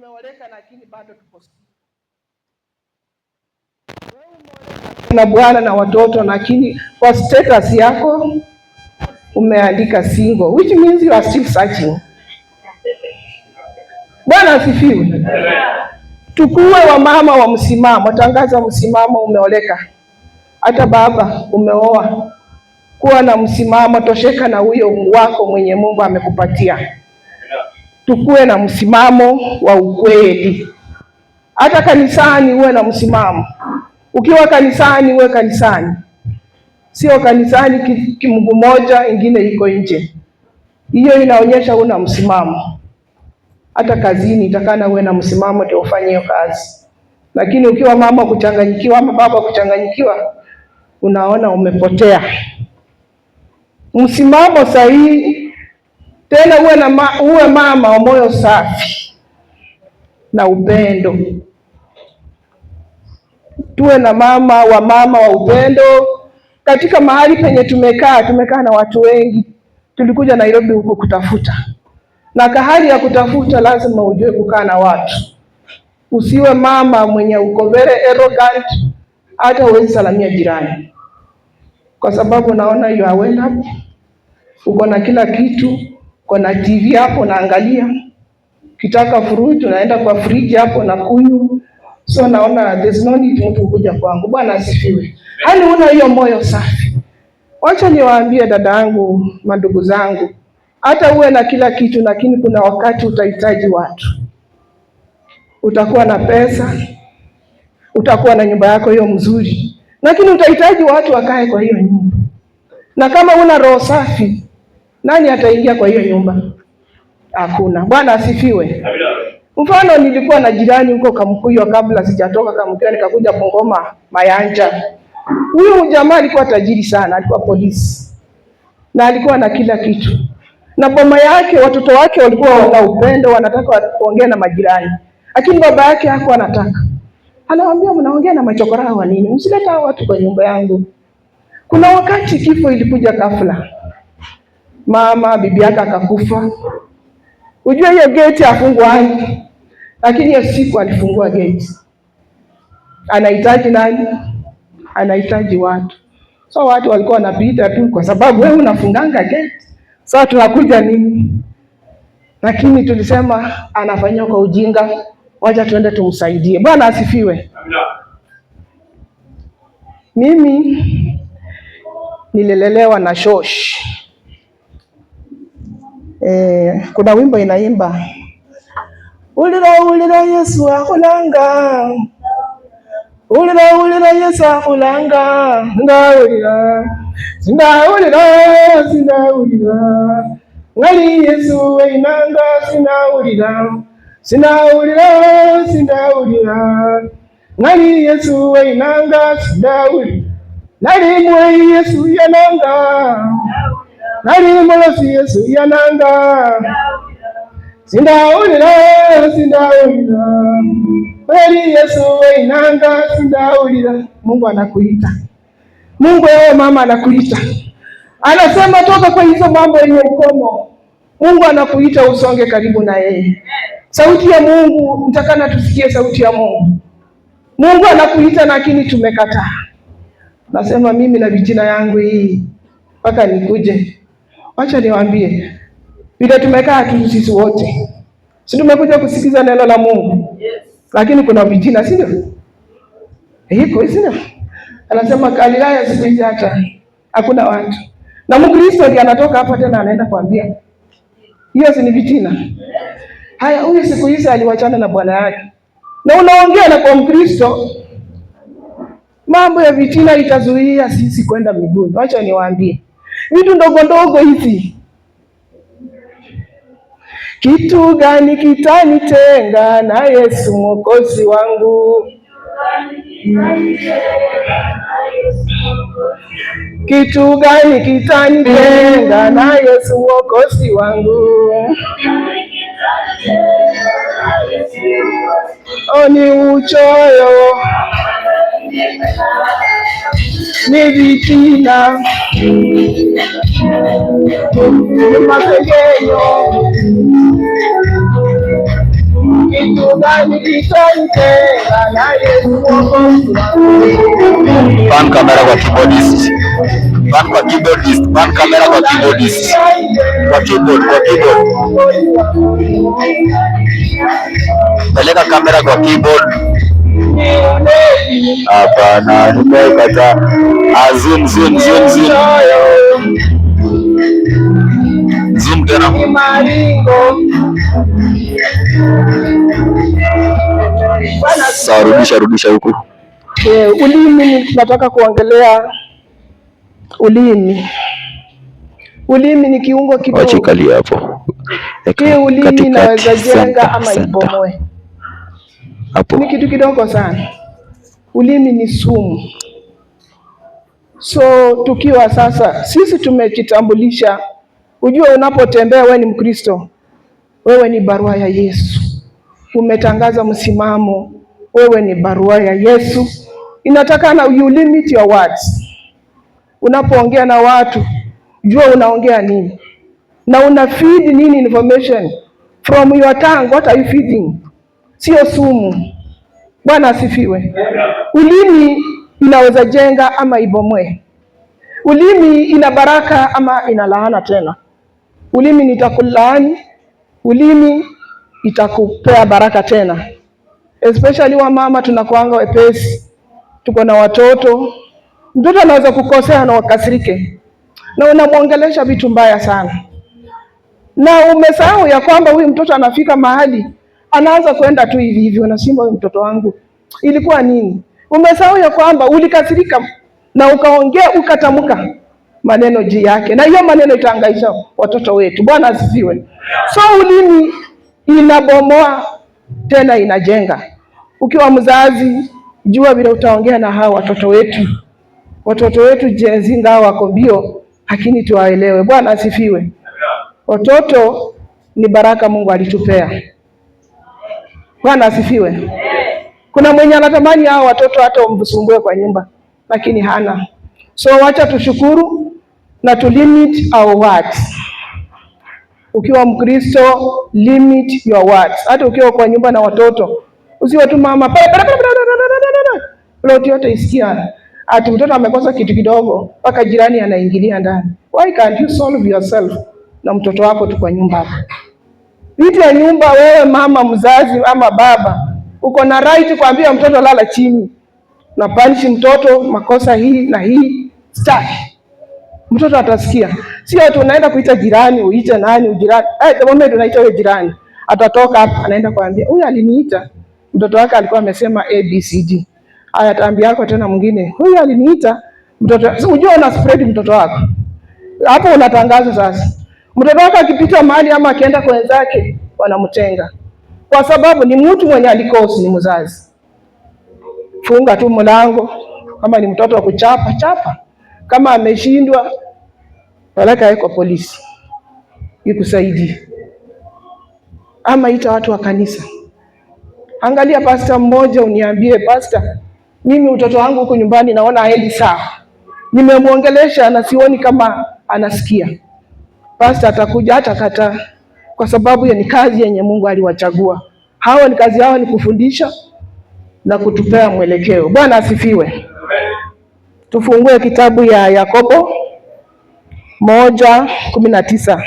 Tumeoleka lakini bado tuko na bwana na watoto, lakini kwa status yako umeandika single, which means you are still searching. Bwana asifiwe. Tukuwe wamama wa msimamo, tangaza msimamo. Umeoleka, hata baba umeoa, kuwa na msimamo, tosheka na huyo wako mwenye Mungu amekupatia. Tukuwe na msimamo wa ukweli. Hata kanisani uwe na msimamo. Ukiwa kanisani uwe kanisani, sio kanisani kimguu moja ingine iko nje. Hiyo inaonyesha una msimamo. Hata kazini itakana uwe na msimamo ndio ufanye hiyo kazi. Lakini ukiwa mama kuchanganyikiwa ama baba kuchanganyikiwa, unaona umepotea. Msimamo sahihi, tena uwe mama wa moyo safi na upendo. Tuwe na mama wa mama wa upendo katika mahali penye tumekaa. Tumekaa na watu wengi, tulikuja Nairobi huko kutafuta, na kahali ya kutafuta lazima ujue kukaa na watu. Usiwe mama mwenye uko very arrogant, hata huwezi salamia jirani, kwa sababu naona you are well up, uko na kila kitu, uko na TV hapo naangalia, ukitaka fruit unaenda kwa fridge hapo na kunywa. So naona there's no need mtu kuja kwangu. Bwana asifiwe. Yaani una hiyo moyo safi. Wacha niwaambie dada yangu, mandugu zangu, hata uwe na kila kitu, lakini kuna wakati utahitaji watu. Utakuwa na pesa, utakuwa na nyumba yako hiyo mzuri, lakini utahitaji watu wakae kwa hiyo nyumba. Na kama una roho safi, nani ataingia kwa hiyo nyumba? Hakuna. Bwana asifiwe. Mfano, nilikuwa na jirani huko Kamkuyo kabla sijatoka Kamkuyo nikakuja Bungoma Mayanja. Huyu jamaa alikuwa tajiri sana, alikuwa polisi na alikuwa na kila kitu, na boma yake, watoto wake walikuwa wana upendo, wanataka kuongea na majirani, lakini baba yake hakuwa anataka. Anawaambia, mnaongea na machokora wa nini? Msilete hao watu kwa nyumba yangu. Kuna wakati kifo ilikuja ghafla, mama bibi yake akakufa. Ujue hiyo geti afungwani, lakini hiyo siku alifungua geti. Anahitaji nani? Anahitaji watu. So watu walikuwa wanapita tu, kwa sababu wewe unafunganga geti, so tunakuja nini? Lakini tulisema anafanyia kwa ujinga, wacha tuende tumsaidie. Bwana asifiwe. Mimi nililelewa na shosh. Kuna wimbo inaimba ulira ulira Yesu akulanga ulira ulira Yesu akulanga ndawulira sindawulira sindawulira ngali Yesu einanga sinawulira sinawulira sindawulira ngali Yesu einanga sindawulira nali mwe Yesu yananga nali mulosi Yesu yananga sindawulira sindawulira kweli Yesu einanga sindawulira. Mungu anakuita, Mungu wewe mama anakuita, anasema toka kwa hizo mambo yenye ukomo. Mungu anakuita usonge karibu na yeye. Sauti ya Mungu, mtakana tusikie sauti ya Mungu. Mungu anakuita lakini tumekataa. Nasema mimi na vitina yangu hii mpaka nikuje. Wacha niwaambie, vile tumekaa tu sisi wote, si tumekuja kusikiza neno la Mungu? Yes. Lakini kuna vitina, si ndio? Iko, si ndio? Anasema Galilaya siku hizi hata hakuna watu, na Mkristo ndiye anatoka hapa tena anaenda kuambia hiyo, si ni vitina? Haya, huyu siku hizi aliwachana na bwana yake, na unaongea na kwa Mkristo, mambo ya vitina itazuia sisi kwenda mbinguni. Wacha niwaambie vitu ndogo ndogo hizi. Kitu gani kitanitenga na Yesu Mwokozi wangu? Kitu gani kitanitenga na Yesu Mwokozi wangu? O, ni uchoyo, ni vitina, ni masengenyo. Kitu gani kitanitenga na Yesu Mwokozi wangu? Pan kamera kwa keyboardist. Pan kwa keyboardist. Pan kamera kwa keyboardist. Kwa keyboard, kwa keyboard. Peleka kamera kwa keyboard. Hapana, nimekataa. Ah, zoom, zoom, zoom, zoom. Zoom tena. Ni maringo. Bwana. Sawa, rudisha, rudisha huku. Ulimi, tunataka kuongelea ulimi. Ulimi ni kiungo Wacha kidogo. ikalie hapo. Hii ulimi Katikati, inaweza jenga center, ama center. ibomoe. Hapo. Ni kitu kidogo sana. Ulimi ni sumu. So tukiwa sasa sisi tumejitambulisha, ujue unapotembea wewe ni Mkristo, wewe ni barua ya Yesu, umetangaza msimamo, wewe ni barua ya Yesu. Inatakana you limit your words. Unapoongea na watu, jua unaongea nini na una feed nini information from your tongue. What are you feeding? Sio sumu. Bwana asifiwe. Ulimi inaweza jenga ama ibomoe. Ulimi ina baraka ama ina laana tena. Ulimi nitakulaani, ulimi itakupea baraka tena. Especially wamama tunakuanga wepesi, tuko na watoto. Mtoto anaweza kukosea na wakasirike, na unamwongelesha vitu mbaya sana, na umesahau ya kwamba huyu mtoto anafika mahali anaanza kwenda tu hivi hivi, unasema huyu mtoto wangu ilikuwa nini? Umesahau ya kwamba ulikasirika na ukaongea ukatamka maneno juu yake, na hiyo maneno itahangaisha watoto wetu. Bwana asifiwe. So ulimi inabomoa tena inajenga. Ukiwa mzazi, jua vile utaongea na hawa watoto wetu. Watoto wetu Gen Z ingawa wako mbio, lakini tuwaelewe. Bwana asifiwe. Watoto ni baraka Mungu alitupea. Bwana asifiwe. Kuna mwenye anatamani hao watoto hata umsumbue kwa nyumba, lakini hana. So wacha tushukuru na tu limit our words. Ukiwa Mkristo, limit your words. Hata ukiwa kwa nyumba na watoto, usiwe tu mama plot yote isikia ati mtoto amekosa kitu kidogo mpaka jirani anaingilia ndani. Why can't you solve yourself na mtoto wako tu kwa nyumba hapo? Vitu ya nyumba, wewe mama mzazi ama baba, uko na right kuambia mtoto lala chini, na punish mtoto makosa hii na hii, staki. Mtoto atasikia. Sio tu unaenda kuita jirani, uite nani ujirani. The moment unaita huyo jirani, atatoka hapa anaenda kuambia huyu aliniita. Mtoto wake alikuwa amesema A B C D. Haya, ataambia yako tena mwingine, huyu aliniita mtoto. So, unajua una spread mtoto wako. Hapo unatangaza sasa. Mtoto wako akipita mahali ama akienda kwa wenzake wanamtenga. Kwa sababu ni mtu mwenye alikosi ni mzazi. Funga tu mlango, kama ni mtoto wa kuchapa chapa. Kama ameshindwa peleka yeye kwa polisi ikusaidie, ama ita watu wa kanisa. Angalia pasta mmoja, uniambie pasta, mimi mtoto wangu huku nyumbani naona haendi sawa, nimemwongelesha na sioni kama anasikia. Pasta atakuja hata kataa, kwa sababu hiyo ni kazi yenye Mungu aliwachagua hawa. Ni kazi yao ni kufundisha na kutupea mwelekeo. Bwana asifiwe. Tufungue kitabu ya Yakobo 1:19.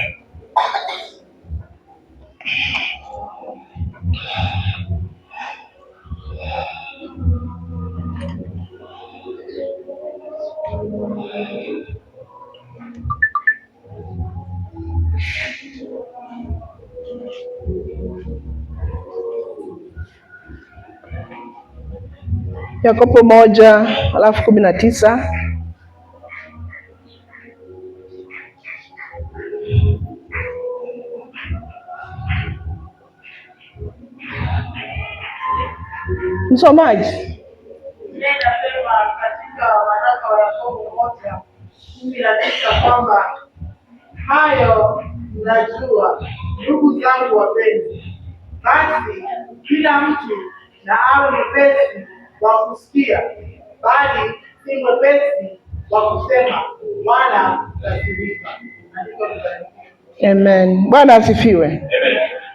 Yakobo 1 alafu 19. Msomaji. Biblia inasema katika waraka wa Yakobo 1:19 kwamba hayo mnajua, ndugu zangu wapenzi, basi kila mtu na awe mwepesi wa kusikia, bali si mwepesi wa kusema wala kukasirika. Andiko libarikiwe. Amen. Bwana asifiwe.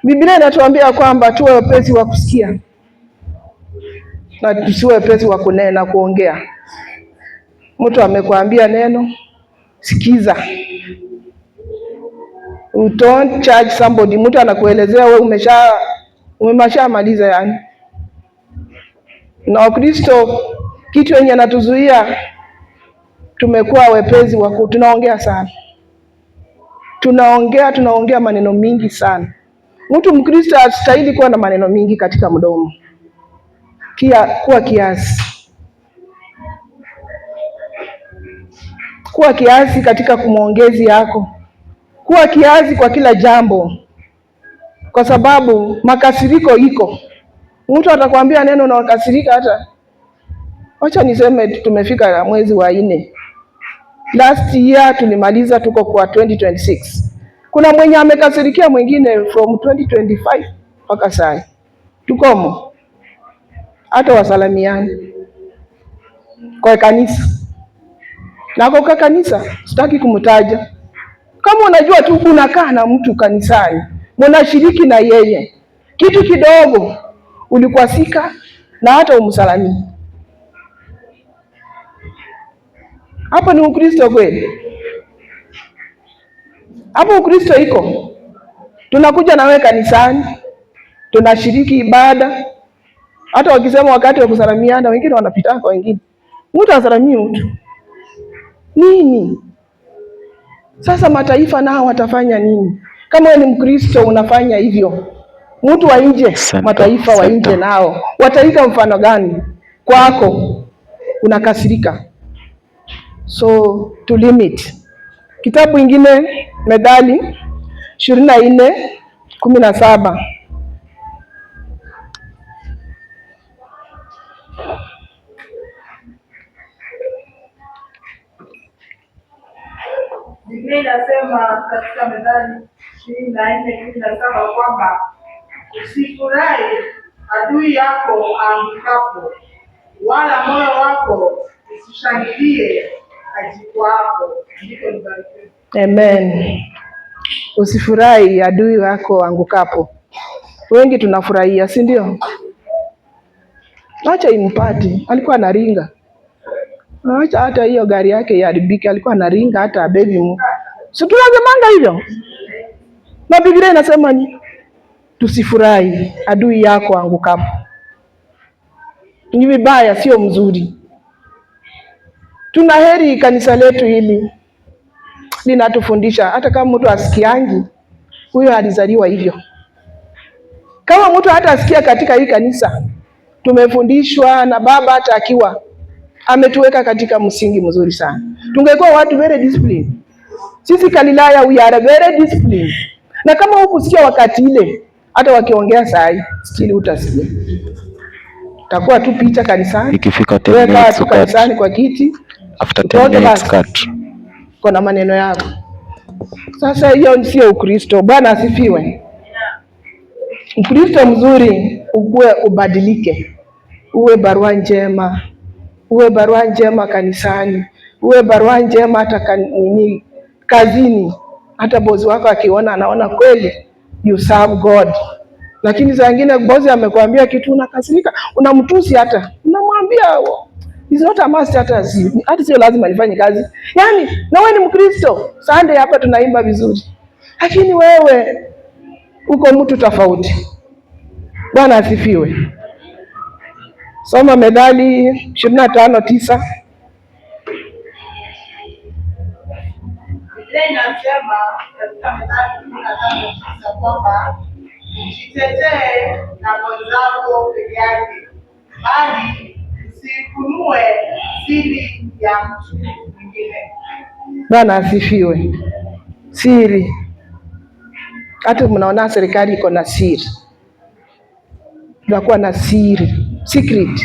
Biblia inatuambia kwamba tuwe wepesi wa kusikia na tusiwe wepesi wa kunena, kuongea. Mtu amekwambia neno, sikiza. You don't judge somebody. Mtu anakuelezea, wewe umeshamaliza yani. Na Wakristo, kitu yenye anatuzuia, tumekuwa wepesi wa tunaongea sana, tunaongea tunaongea maneno mingi sana. Mtu Mkristo hastahili kuwa na maneno mingi katika mdomo. Kuwa kiasi, kuwa kiasi katika kumwongezi yako, kuwa kiasi kwa kila jambo, kwa sababu makasiriko iko. Mtu atakwambia neno na ukasirika. Hata wacha niseme, tumefika mwezi wa 4, last year tulimaliza, tuko kwa 2026. Kuna mwenye amekasirikia mwingine from 2025 mpaka sasa tukomo, hata wasalamiani kwa kanisa na kwa kanisa, sitaki kumtaja. Kama unajua tu unakaa na mtu kanisani, mnashiriki na yeye, kitu kidogo ulikwasika na hata umsalamii, hapo ni Ukristo kweli? Hapo Ukristo iko? Tunakuja na wewe kanisani, tunashiriki ibada, hata wakisema wakati wa kusalamiana, wengine wanapita kwa wengine, mtu asalamii mtu nini? Sasa mataifa nao watafanya nini? Kama wewe ni Mkristo unafanya hivyo, mtu wa nje, mataifa wa nje nao wataiga mfano gani kwako? Unakasirika. So to limit. Kitabu ingine, Methali 24:17. Biblia inasema katika Methali 24:17 kwamba usifurahi adui yako aangukapo, wala moyo wako usishangilie ajikwaapo. Ndiko nibarikiwe. Amen. Usifurahi adui wako angukapo. Wengi tunafurahia, si ndio? Acha impate. Alikuwa anaringa. Acha hata hiyo gari yake iharibike, alikuwa anaringa hata baby mu. Si tunasemanga hivyo? Na Biblia inasema ni tusifurahi adui yako angukapo. Ni vibaya, sio mzuri. Tuna heri kanisa letu hili linatufundisha, hata kama mtu asikiangi, huyo alizaliwa hivyo. Kama mtu hata asikia katika hii kanisa, tumefundishwa na baba, hata akiwa ametuweka katika msingi mzuri sana. Tungekuwa watu very disciplined. Sisi Galilaya we are very disciplined. Na kama hukusikia wakati ile, hata wakiongea saa hii still utasikia. Takuwa tu picha kanisani. Ikifika 10 Wewe kaa minutes tu ukat. kanisani kwa kiti. After 10 Utoke minutes basi. cut. Kuna maneno yako. Sasa hiyo sio Ukristo. Bwana asifiwe. Ukristo mzuri ukuwe, ubadilike, uwe barua njema, uwe barua njema kanisani, uwe barua njema hata nini kazini. Hata bosi wako akiona, anaona kweli you serve God. Lakini saa ingine bosi amekwambia kitu, unakasirika, unamtusi, hata unamwambia it's not a must, hata sio lazima nifanye kazi. Yani na wewe ni Mkristo, Sunday hapa tunaimba vizuri, lakini wewe uko mtu tofauti. Bwana asifiwe. Soma Methali 25:9. Biblia inasema katika Methali 25:9 kwamba usitetee na mwenzako peke yake, bali usifunue siri ya mtu mwingine. Bwana asifiwe. Siri, hata mnaona serikali iko na siri, tunakuwa na siri, secret.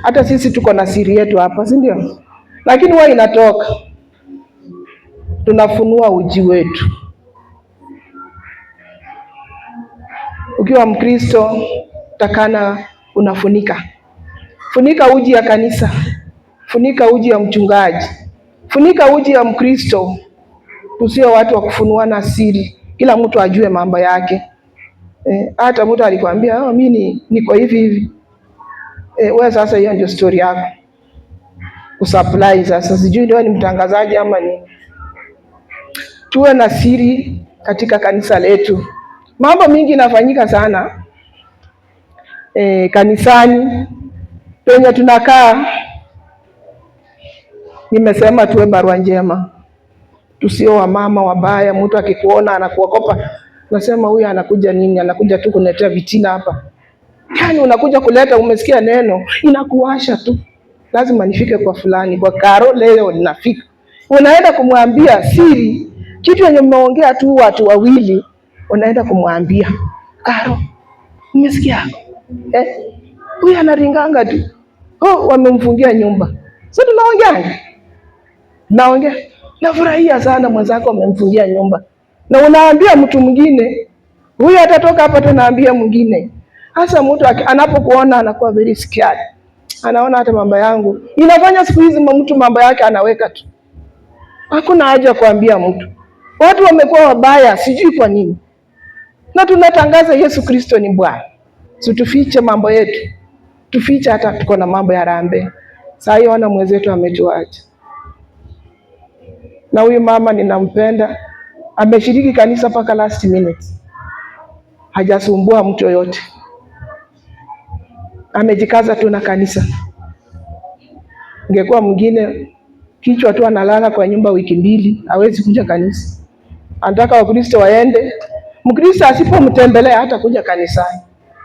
Hata sisi tuko na siri yetu hapa, si ndio? Lakini huwa inatoka, tunafunua uji wetu. Ukiwa Mkristo takana unafunika, funika uji ya kanisa, funika uji ya mchungaji, funika uji ya Mkristo. Tusio watu wa kufunuana siri, kila mtu ajue mambo yake. Hata mtu alikwambia, oh, mimi niko hivi hivi. Wewe sasa hiyo ndio story yako. Kusupply sasa, sijui ndio ni mtangazaji ama nini. Tuwe na siri katika kanisa letu. Mambo mingi inafanyika sana kanisani penye tunakaa. Nimesema tuwe barua njema, tusio wamama wabaya. Mtu akikuona anakuogopa, nasema huyu anakuja nini? Anakuja tu kuletea vitina hapa. Yani unakuja kuleta, umesikia neno inakuwasha tu, lazima nifike kwa fulani, kwa Karo leo ninafika. Unaenda kumwambia siri, kitu yenye mmeongea tu watu wawili, unaenda kumwambia Karo, umesikia huyu anaringanga tu, oh, wamemfungia nyumba. So tunaongea naongea, nafurahia sana mwenzako amemfungia nyumba, na unaambia mtu mwingine, huyu atatoka hapa tu, naambia mwingine. Hasa mtu anapokuona anakuwa very scared, anaona hata mambo yangu inafanya siku hizi mtu mambo yake anaweka tu, hakuna haja kuambia mtu. Watu wamekuwa wabaya, sijui kwa nini, na tunatangaza Yesu Kristo ni Bwana. Situfiche mambo yetu, tufiche hata tuko na mambo ya harambee. Saa hii ona mwenzetu ametuacha, na huyu mama ninampenda, ameshiriki kanisa mpaka last minute, hajasumbua mtu yoyote, amejikaza tu na kanisa. Ingekuwa mwingine kichwa tu analala kwa nyumba wiki mbili, hawezi kuja kanisa. Anataka Wakristo waende. Mkristo asipomtembelea hata kuja kanisani.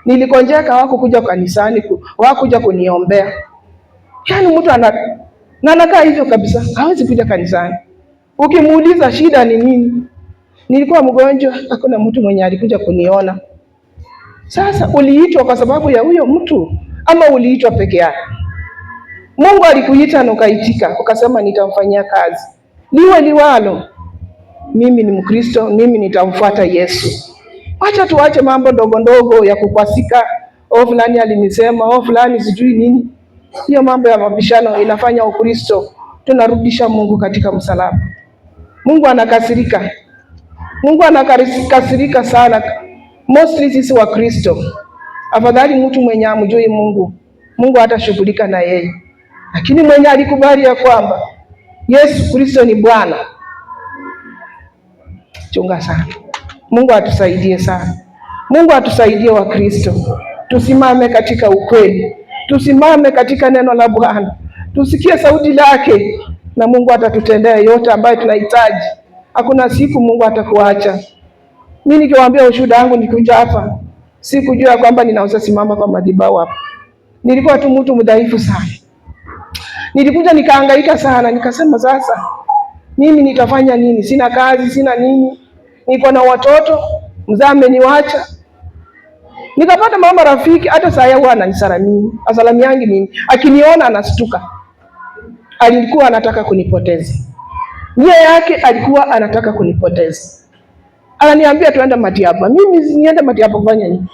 Nilikonjeka wako kuja kanisani, wakuja kuniombea. Yaani mtu na anakaa hivyo kabisa, hawezi kuja kanisani. Ukimuuliza shida ni nini? Nilikuwa mgonjwa, hakuna mtu mwenye alikuja kuniona. Sasa uliitwa kwa sababu ya huyo mtu ama uliitwa peke yako? Mungu alikuita na ukaitika, ukasema nitamfanyia kazi. Liwe liwalo, mimi ni Mkristo, mimi nitamfuata Yesu. Acha tuache mambo ndogo ndogo ya kukwasika, oh fulani alinisema, oh fulani sijui nini. Hiyo mambo ya mabishano inafanya Ukristo tunarudisha Mungu katika msalaba. Mungu anakasirika. Mungu anakasirika sana. Mostly sisi wa Kristo. Afadhali mtu mwenye amjui Mungu, Mungu hatashughulika na yeye. Lakini mwenye alikubali ya kwamba Yesu Kristo ni Bwana, chunga sana. Mungu atusaidie sana. Mungu atusaidie wa Kristo. Tusimame katika ukweli. Tusimame katika neno la Bwana. Tusikie sauti lake na Mungu atatutendea yote ambayo tunahitaji. Hakuna siku Mungu atakuacha. Mimi nikiwaambia ushuhuda wangu nikuja hapa, sikujua kwamba ninaweza simama kwa madhabahu hapa. Nilikuwa tu mtu mdhaifu sana. Nilikuja nikahangaika sana, nikasema sasa mimi nitafanya nini? Sina kazi, sina nini. Niko na watoto, mzee ameniacha. Nikapata mama rafiki, hata saa huwa ananisalamia, asalamiangi mimi. Akiniona anastuka. Alikuwa anataka kunipoteza. Nia yake alikuwa anataka kunipoteza. Ananiambia tuende Matiaba. Mimi niende Matiaba kufanya nini?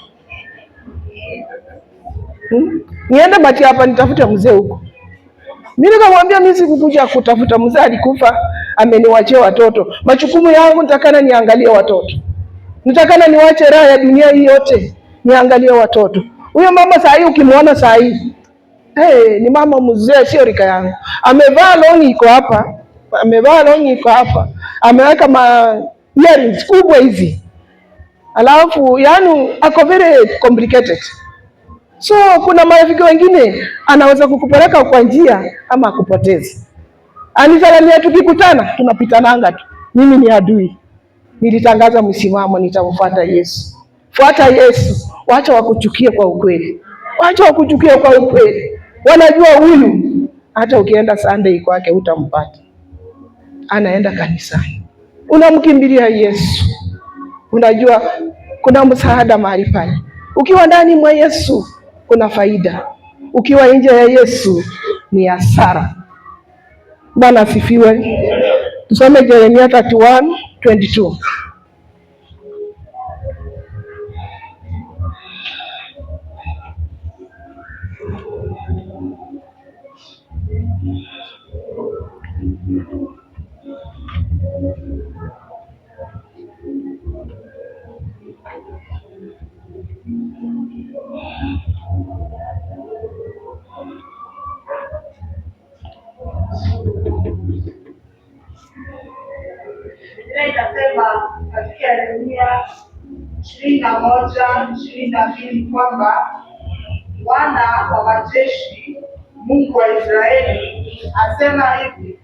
Niende Matiaba nitafute mzee huko. Mimi nikamwambia mimi sikukuja kutafuta mzee, alikufa, ameniwachia watoto. Majukumu yangu nitakana niangalie watoto. Nitakana niwache raha ya dunia hii yote, niangalie watoto. Huyo mama saa hii ukimwona saa hii, hey, ni mama mzee, sio rika yangu. Amevaa longi iko hapa, amevaa longi iko hapa. Ameweka ma earrings kubwa hizi. Alafu yani ako very complicated. So kuna marafiki wengine anaweza kukupeleka kwa njia ama akupoteze. Anisalamia tukikutana tunapitananga tu. Mimi ni adui. Nilitangaza msimamo, nitamfuata Yesu. Fuata Yesu, wacha wakuchukie kwa ukweli. Wacha wakuchukie kwa ukweli. Wanajua huyu hata ukienda Sunday kwake utampata. Anaenda kanisani. Unamkimbilia Yesu. Unajua kuna msaada mahali pale. Ukiwa ndani mwa Yesu kuna faida. Ukiwa nje ya Yesu ni hasara. Bwana asifiwe. Tusome Yeremia 31:22. Biblia inasema katika Yeremia 21:22 kwamba Bwana wa majeshi, Mungu wa Israeli, asema hivi,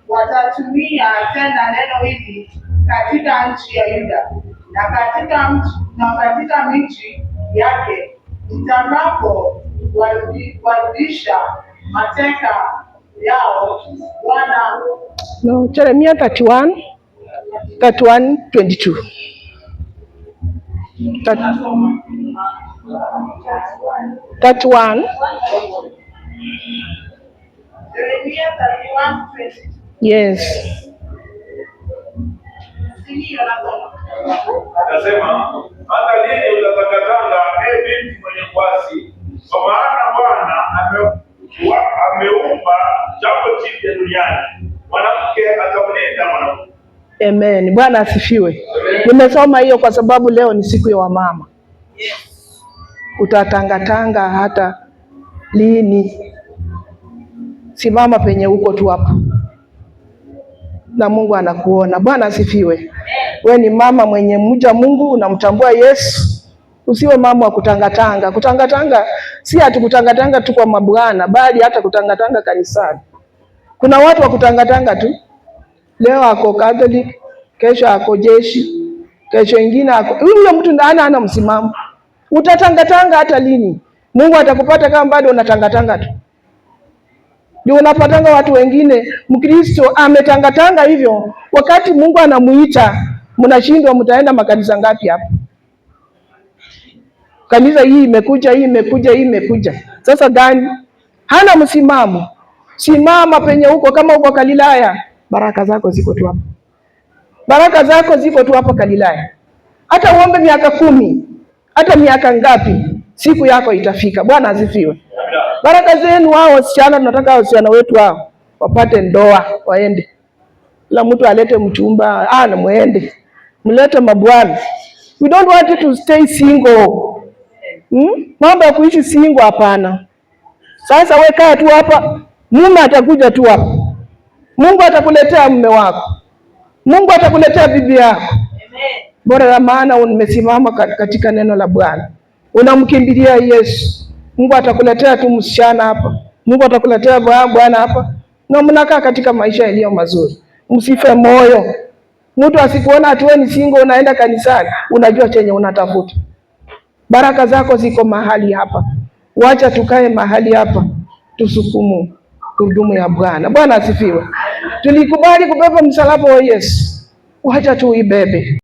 watatumia tena neno hili katika nchi ya Yuda na katika miji yake nitakapo warudisha mateka yao. Bwana No, Jeremia 31, 31, 22. 31, Yeremia 31:22. Yes. Sindio nasoma. Anasema, hata lini utatangatanga, e binti mwenye kuasi? Kwa maana Bwana ameumba jambo jipya duniani, mwanamke atamlinda mwanamke. Amen. Bwana asifiwe. Nimesoma hiyo kwa sababu leo ni siku ya wamama. Utatangatanga hata lini? Simama penye uko tu hapo, na Mungu anakuona. Bwana asifiwe. We ni mama mwenye mja Mungu, unamtambua Yesu. Usiwe mama wa kutangatanga. Kutangatanga si ati kutangatanga tu kwa mabwana, bali hata kutangatanga kanisani. Kuna watu wa kutangatanga tu. Leo ako Catholic, kesho ako jeshi, kesho ingine ako huyo mtu hana msimamo. Utatangatanga hata lini? Mungu atakupata kama bado unatangatanga tu. Ndio unapatanga watu wengine, Mkristo ametangatanga hivyo, wakati Mungu anamuita, mnashindwa, mtaenda makanisa ngapi hapa? Kanisa hii imekuja, hii imekuja, hii imekuja. Sasa gani? Hana msimamo. Simama penye uko, kama uko Galilaya, baraka zako ziko tu hapa. Baraka zako ziko tu hapa Galilaya. Hata uombe miaka 10, hata miaka ngapi, siku yako itafika. Bwana asifiwe. Baraka zenu hao wasichana, tunataka wasichana wetu hao wapate ndoa, waende. Kila mtu alete mchumba, na muende. Mlete mabwana. We don't want you to stay single. Mambo ya kuishi single hapana. Sasa we kaa tu hapa, mume atakuja tu hapa. Mungu atakuletea mume wako. Mungu atakuletea bibi yako. Bora la maana umesimama katika neno la Bwana. Unamkimbilia Yesu. Mungu atakuletea tu msichana hapa. Mungu atakuletea bwana hapa. Na mnakaa katika maisha yaliyo mazuri. Msife moyo. Mtu asikuona ati wewe ni single unaenda kanisani, unajua chenye unatafuta. Baraka zako ziko mahali hapa. Wacha tukae mahali hapa, tusukumu gurudumu ya Bwana. Bwana asifiwe. Tulikubali kubeba msalaba wa Yesu, wacha tuibebe.